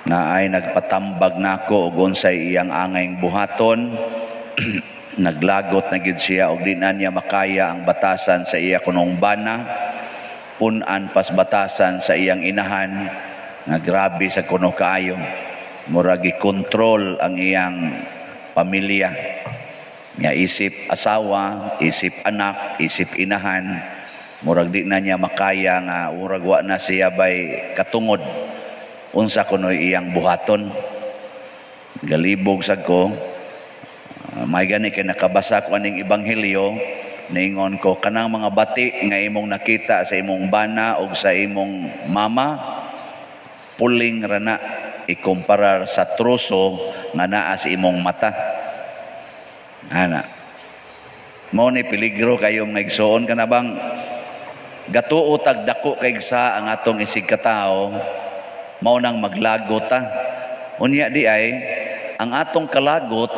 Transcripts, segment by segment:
Naay nagpatambag nako og unsay iyang angayng buhaton. Naglagot na gyud siya og di na niya makaya ang batasan sa iya kunong bana, pun-an pas batasan sa iyang inahan nga grabe sa kuno kaayo. Murag gikontrol ang iyang pamilya. Nga isip asawa, isip anak, isip inahan, murag di na niya makaya nga murag wa na siya bay katungod unsa kuno'y iyang buhaton. Galibog sad ko. May gani kay nakabasa ko aning ebanghelyo, niingon ko, kanang mga bati nga imong nakita sa imong bana og sa imong mama, puling ra na ikumparar sa troso nga naa sa imong mata. Ana. Mao ni peligro kayo, mga igsoon, kana bang gatuo tag dako kay sa ang atong isig katao, mao nang maglagot ta. Unya di ay ang atong kalagot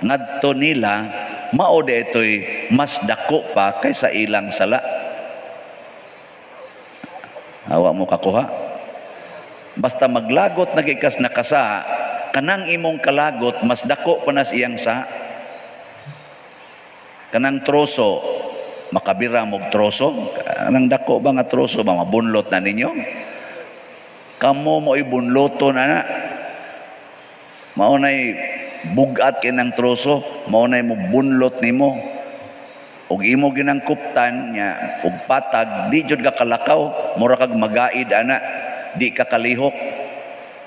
ngadto nila mao di ito'y mas dako pa kaysa ilang sala. Awa mo kakuha. Basta maglagot na gikas nakasa, kanang imong kalagot mas dako pa nas iyang sa. Kanang troso, makabira mog troso, kanang dako ba nga troso ba mabunlot na ninyo? Kamo mo'y bunloton ana. Mao nay bugat kay ng troso, mao nay mo bunlot nimo. Ug imo ginangkuptan nya ug patag, di jud ka kalakaw, mura kag magaid ana, di ka kalihok.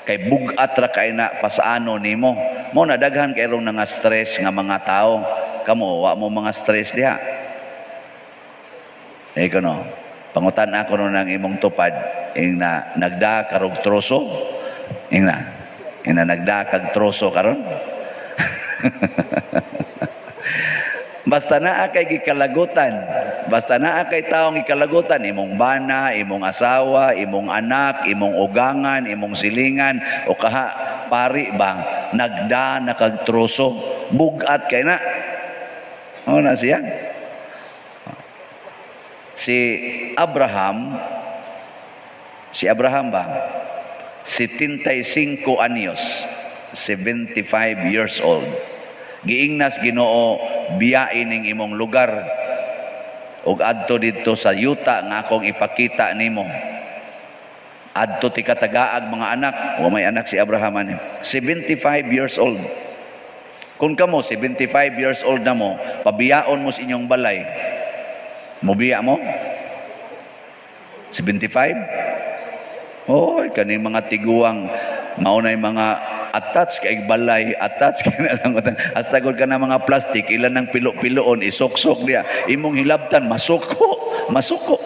Kay bugat ra kay na pasaano nimo. Mao na daghan kay rong nga stress nga mga tao. Kamo wa mo mga stress diha? Eh kuno, pangutan ako no ng imong tupad, ing na nagda karog troso, ing na nagda kag troso karon. Basta naa kay gikalagutan, basta naa kay taong gikalagutan, imong bana, imong asawa, imong anak, imong ugangan, imong silingan, o kaha pari ba, nagda na kag troso, bugat kay na. Ano na siya? Si Abraham ba? 75 anyos, 75 years old. Giingnas Ginoo, biyain ning imong lugar ug adto didto sa yuta nga akong ipakita nimo. Adto ti katagaag mga anak, wa may anak si Abraham ani. 75 years old. Kung kamo 75 years old na mo, pabiyaon mo sa inyong balay. Mobiya mo? 75? Oh, kaning mga tiguang maunay mga attach kay balay, attach kay na lang. Hasta gud ka na mga plastic, ilan ng pilo-piloon, isuksok diya. Imong hilabtan, masuko, masuko.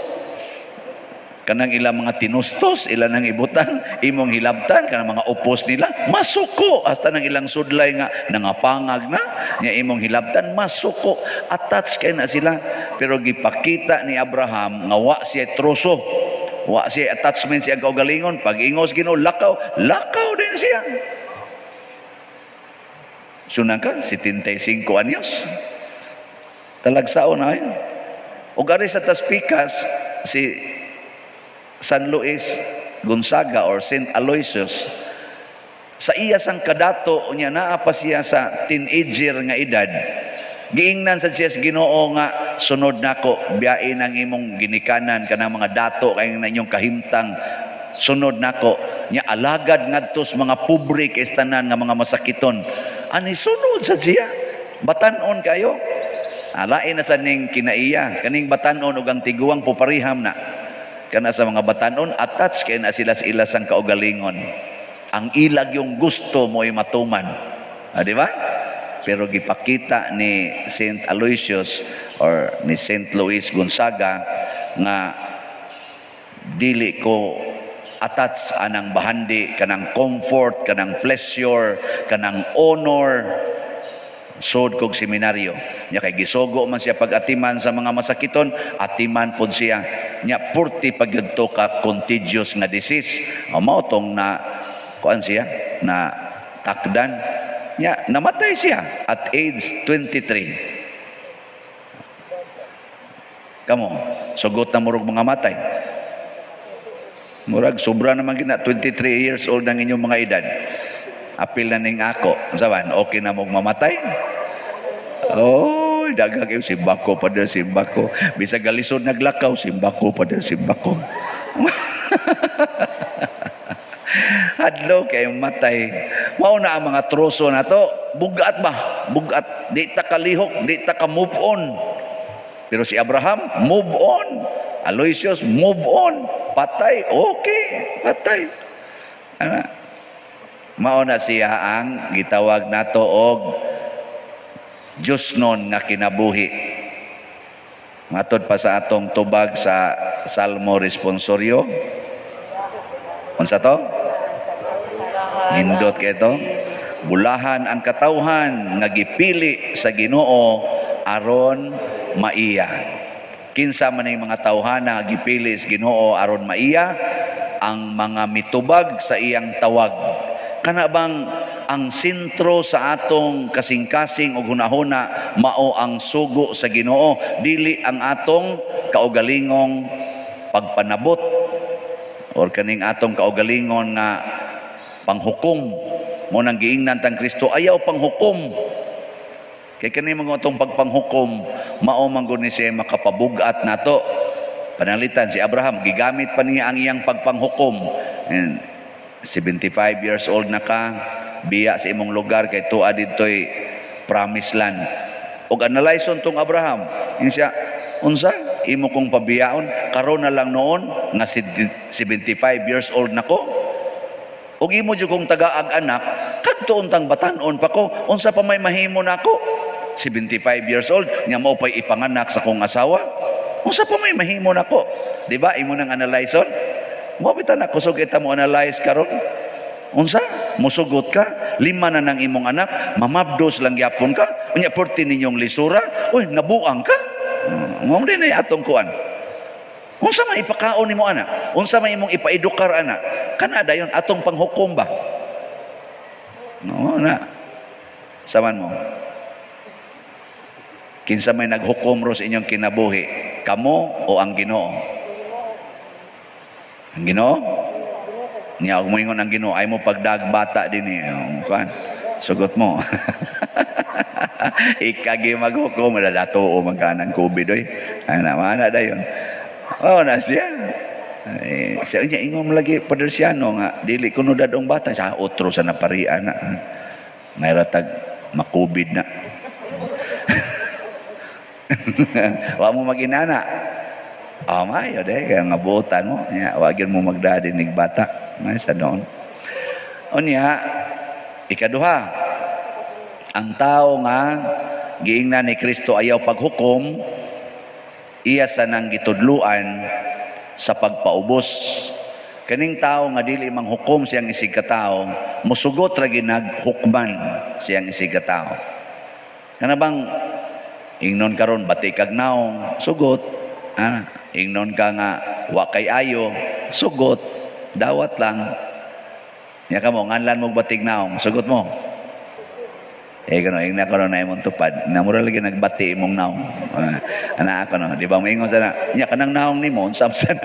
Kanang ilang mga tinustos, ilan ang ibutan, imong hilabtan, kanang mga upos nila, masuko. Hasta nang ilang sudlay nga, nangapangag na, nga imong hilabtan, masuko. Attach kay na sila. Pero gipakita ni Abraham, nga wa siya troso. Wa siya attachment siya kaugalingon. Pag ingos Ginoo, lakaw, lakaw din siya. Sunan ka, 75 anyos. Talagsaon na yun. O gari sa Taspikas, si San Luis Gonzaga or Saint Aloysius, sa iya sang kadato niya, naa pa siya sa teenager nga edad, giingnan sa siya sa Ginoo nga sunod nako, biyain ang imong ginikanan, kanang mga dato kay na inyong kahimtang, sunod nako. Nya alagad ngadto sa mga pobre kay tanan nga mga masakiton. Ani sunod sa siya, batan-on kayo. Alain na sa ning kinaiya kaning batan-on ug ang tiguang pupariham na. Kana sa mga batan-on, attach kay na sila sa ilasang kaugalingon. Ang ilag yung gusto mo'y matuman. Ah, di ba? Pero gipakita ni Saint Aloysius or ni Saint Louis Gonzaga nga dili ko attach anang bahandi, kanang comfort, kanang pleasure, kanang honor. Sod kog seminaryo. Nya kay gisugo man siya pag-atiman sa mga masakiton, atiman pod siya. Nya purti pag yun to ka contagious nga disease. O mao tong na kuan siya na takdan. Nya namatay siya at age 23. Kamo, sugot na murog mga matay. Murag sobra naman gina 23 years old ang inyong mga edad. Apil na ning ako. Saban, okay na mong mamatay? Oh, daghang kayo, simbako, Pader, simbako. Bisag galisod naglakaw, simbako, Pader, simbako. Hadlo kay matay. Mao na ang mga troso na to. Bugat ba? Bugat. Di ta kalihok, di ta ka move on. Pero si Abraham, move on. Aloysius, move on. Patay, okay, patay. Ana. Mao na siya ang gitawag nato og Diyos nun nga kinabuhi. Matod pa sa atong tubag sa Salmo Responsorio. Unsa to? Nindot kay to. Bulahan ang katawhan nga gipili sa Ginoo aron maiya. Kinsa man ang mga tawhana nga gipili sa Ginoo aron maiya? Ang mga mitubag sa iyang tawag. Kana bang ang sentro sa atong kasing-kasing og hunahuna mao ang sugo sa Ginoo, dili ang atong kaugalingong pagpanabot or kaning atong kaugalingon nga panghukom. Mo nang giingnan tang Kristo, ayaw panghukom. Kay kani mga atong pagpanghukom mao man gud ni siya makapabugat nato. Panalitan si Abraham, gigamit pa niya ang iyang pagpanghukom. And 75 years old na ka, biya sa imong lugar kay tuwa didtoy promised land. Og analyze tong Abraham, yun siya, unsa imo kong pabiyaon karon na lang noon nga 75 years old na ko? Og imo jud kong tagaag anak, kadto untang batan-on pa ko, unsa pa may mahimo nako? 75 years old, nya mao pay ipanganak sa kong asawa. Unsa pa may mahimo nako? Di ba imo nang analyze on? Mo bitaw na kusog kita mo analyze karon. Unsa? Musugot ka, lima na nang imong anak, mamabdos lang gyapon ka, unya perti ninyong lisura, uy, nabuang ka. Mao din ay atong kuan. Unsa may ipakaon nimo ana? Unsa may imong ipaedukar ana? Kana dayon atong panghukom ba? No na. Saman mo. Kinsa may naghukom ro sa inyong kinabuhi? Kamo o ang Ginoo? Ang Ginoo? Niya og moingon ang Ginoo, ay mo pagdag bata dinhi. Kuan. Sugot mo. Ikagi maghukom dato o magkanang COVID oy. Ana mana dayon. Oh na siya. Eh, siya niya ingon lagi Pader Siano nga dili kuno dadong bata sa otro sa naparian na. May ratag makubid na. Wa mo maginana. Oh, mayo de kaya nga buotan mo. Nya wa gyud mo magdadi nig bata. May sa doon. Unya ikaduha, ang tao nga giingnan ni Kristo ayaw paghukom, iya sa nang gitudluan sa pagpaubos. Kaning tao nga dili manghukom siyang isig katao, musugot ra ginaghukman siyang isig katao. Kana bang ingnon karon bati kag naong, sugot. Ah, ingnon ka nga wa kay ayo, sugot, dawat lang. Nya kamo nganlan mo batig naong, sugot mo. Eh kano ingna kono na imong tupad, namura lagi nagbati imong naong. Ana ako no, di ba moingon sana, nya kanang naong nimo unsa sana.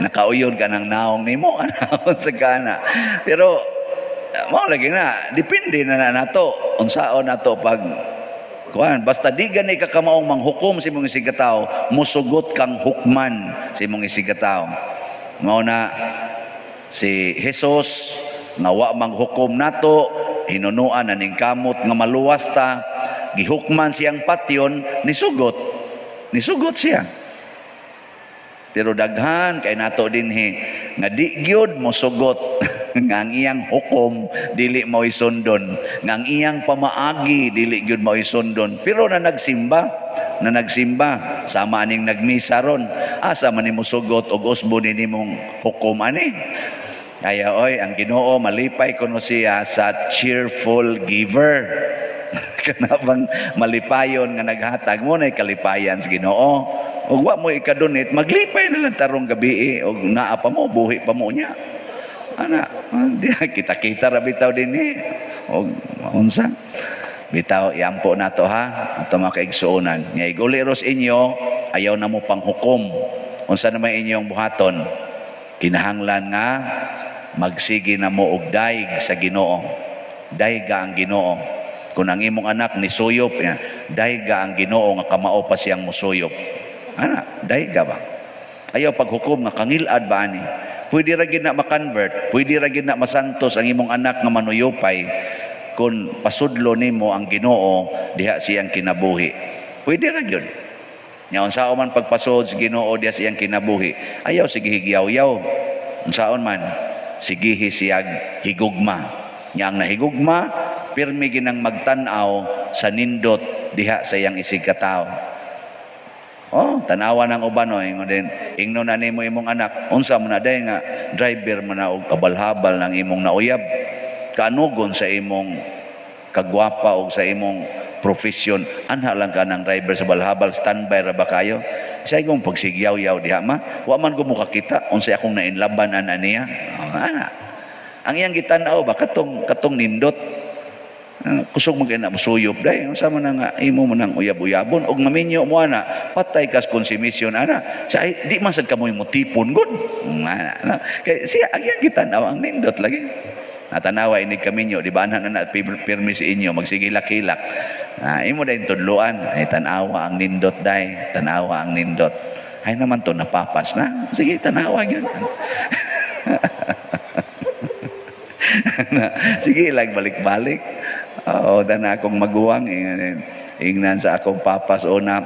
Nakauyon ka ng naong nimo ana unsa kana. Pero mao lagi na, depende na nato unsaon nato pag kuan, basta di gani ka kamaong manghukom sa imong isig katao, musugot kang hukman sa imong isig katao. Mao na si Jesus nga wa manghukom nato, hinunuan na ning kamot nga maluwas ta, gihukman siyang patyon, nisugot. Nisugot siya. Pero daghan kay nato dinhi nga di gyud mosugot nga ang iyang hukom dili mao'y sundon, nga ang iyang pamaagi dili gyud mao'y sundon. Pero na nagsimba sama aning nagmisa ron, asa man nimo sugot og usbo ni nimong hukom ani? Kaya oy, ang Ginoo malipay kuno siya sa cheerful giver. Kana bang malipayon nga naghatag mo na kalipayan sa Ginoo. Og wa mo ikadonate, maglipay na lang tarong gabi og naa pa mo, buhi pa mo niya. Ana, di kita-kita ra bitaw dinhi. Og unsa? Bitaw iampo nato ha, ato mga kaigsuonan. Nga iguli ros inyo, ayaw na mo panghukom. Unsa na may inyong buhaton? Kinahanglan nga magsige na mo og daig sa Ginoo. Daiga ang Ginoo. Kung ang imong anak ni suyop, daiga ang Ginoo nga kamao pa siyang musuyop. Ana, daiga ba? Ayaw paghukom nga kangilad ba ani? Pwede ra gid na ma-convert, pwede ra gid na masantos ang imong anak nga manuyopay kung pasudlo nimo ang Ginoo diha siyang kinabuhi. Pwede ra gyud. Nya unsaon man pagpasod sa Ginoo diha siyang kinabuhi, ayaw sige higyaw-yaw. Unsaon man sigihi siyag higugma. Nya ang nahigugma pirmi ginang magtan-aw sa nindot diha sa iyang isig katawo. Oh, tanawa ng uban no, ingon din, ingnon na nimo imong anak, unsa man na day nga driver man na og kabal-habal ng imong nauyab, kaanugon sa imong kagwapa og sa imong profession, anha lang ka ng driver sa balhabal, standby ra ba kayo? Sa imong pagsigyaw-yaw diha ma, wa man ko mukakita unsay akong nainlaban ana niya. Oh, ana. Ang iyang gitan-aw ba katong katong nindot. Kusog man kay na musuyop day, unsa man nga imo man ang uyab-uyabon og maminyo mo ana, patay kas konsumisyon ana. Sa ay, di man sad kamoy motipon gud. Ana, na. Kay siya ang iyang gitan-aw ang nindot lagi. Natanawa inig kaminyo, di ba ana na pirmi si inyo magsigilak-hilak. Imo day tudloan, ay tan-awa ang nindot day, tan-awa ang nindot. Ay naman to napapas na. Sige, tanawa gyud. Sige lang balik-balik. Oo, dana akong maguwang ingnan sa akong papas una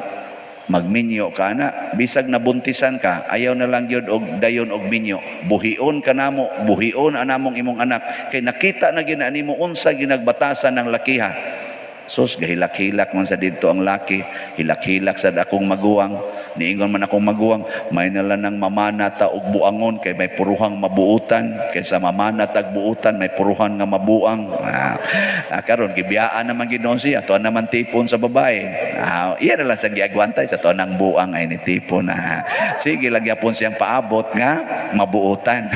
magminyo ka na, bisag nabuntisan ka, ayaw na lang gyud og dayon og minyo. Buhion ka namo, buhion anamong imong anak kay nakita na gyud nimo unsa ginagbatasan ng lakiha. Sus, gahilak-hilak man sa didto ang laki, hilak-hilak sad akong maguwang. Niingon man akong maguwang, may nala ng mamana ta og buangon kay may puruhang mabuutan, kaysa mamana tag buutan may puruhan nga mabuang. Karon gibiyaan naman gid noon siya, tuan naman tipon sa babae. Iya na lang sa giagwantay sa tuan ang buang ay ni tipon. Sige lang gyapon siyang paabot nga mabuutan.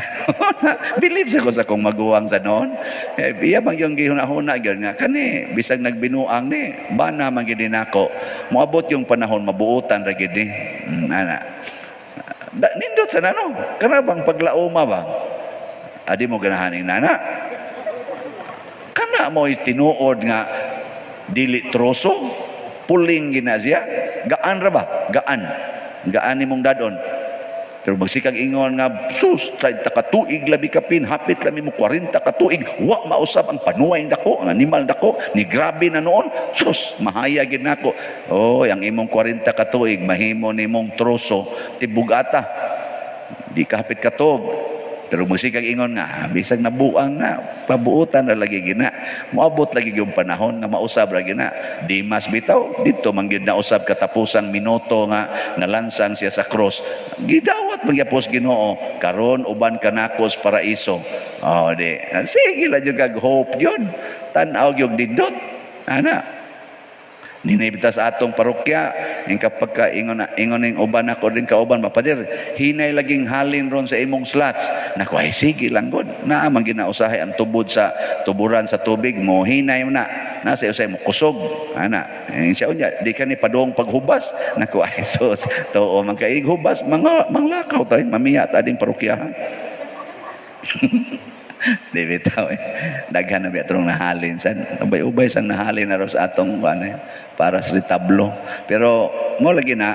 Believe sa ko sa akong maguwang sa noon. Eh, iya bang yung gihuna-huna gyud nga kani bisag nagbinu ang ni bana man gid nako moabot yung panahon mabuutan ra gid ni. Ana nindot sa nano kana bang paglauma ba adi mo ganahan ing nana kana mo tinuod nga dili troso puling gina siya gaan ra ba gaan gaan nimong dadon. Pero magsikag ingon nga sus 30 ka tuig labi kapin hapit lami mo 40 ka tuig wa mausab ang panuway dako ang animal dako ni grabe na noon sus mahaya gid nako. Oh, ang imong 40 ka tuig mahimo nimong troso tibugata di ka hapit katog. Pero magsikag ingon nga bisag nabuang na pabuotan na lagi gina moabot lagi yung panahon nga mausab ra gina di mas bitaw didto man gyud nausab katapusang minuto nga nalansang siya sa cross gidawat magyapos Ginoo karon uban kanako sa paraiso. Oh di sige la jud kag hope gyud tan-aw gyud dindot ana. Ninibita sa atong parokya ing kapag ka ingon ingon ning uban ako din kauban mapader hinay laging halin ron sa imong slots nako ay sige lang gud naa man ginausahay ang tubod sa tuburan sa tubig mo hinay na nasa usay mo kusog ana siya unya di ka ni padung paghubas nako ay sus tuo man kay hubas mga manglakaw tay mamiya ta ding parokyahan. Di bitaw eh. Daghan na biya atong nahalin san ubay-ubay sang nahalin na ro sa atong ano, para sa retablo. Pero mo lagi na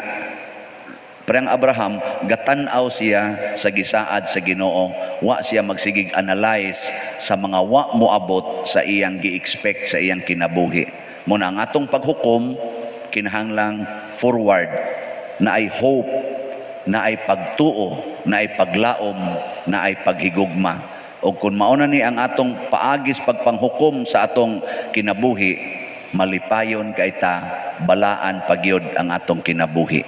parang Abraham gatan-aw siya sa gisaad sa Ginoo, wa siya magsigig analyze sa mga wa moabot sa iyang gi-expect sa iyang kinabuhi. Muna ang atong paghukom kinahanglang forward na ay hope, na ay pagtuo, na ay paglaom, na ay paghigugma. O kung mauna ni ang atong paagis pagpanghukom sa atong kinabuhi, malipayon kay ta, balaan pagyod ang atong kinabuhi.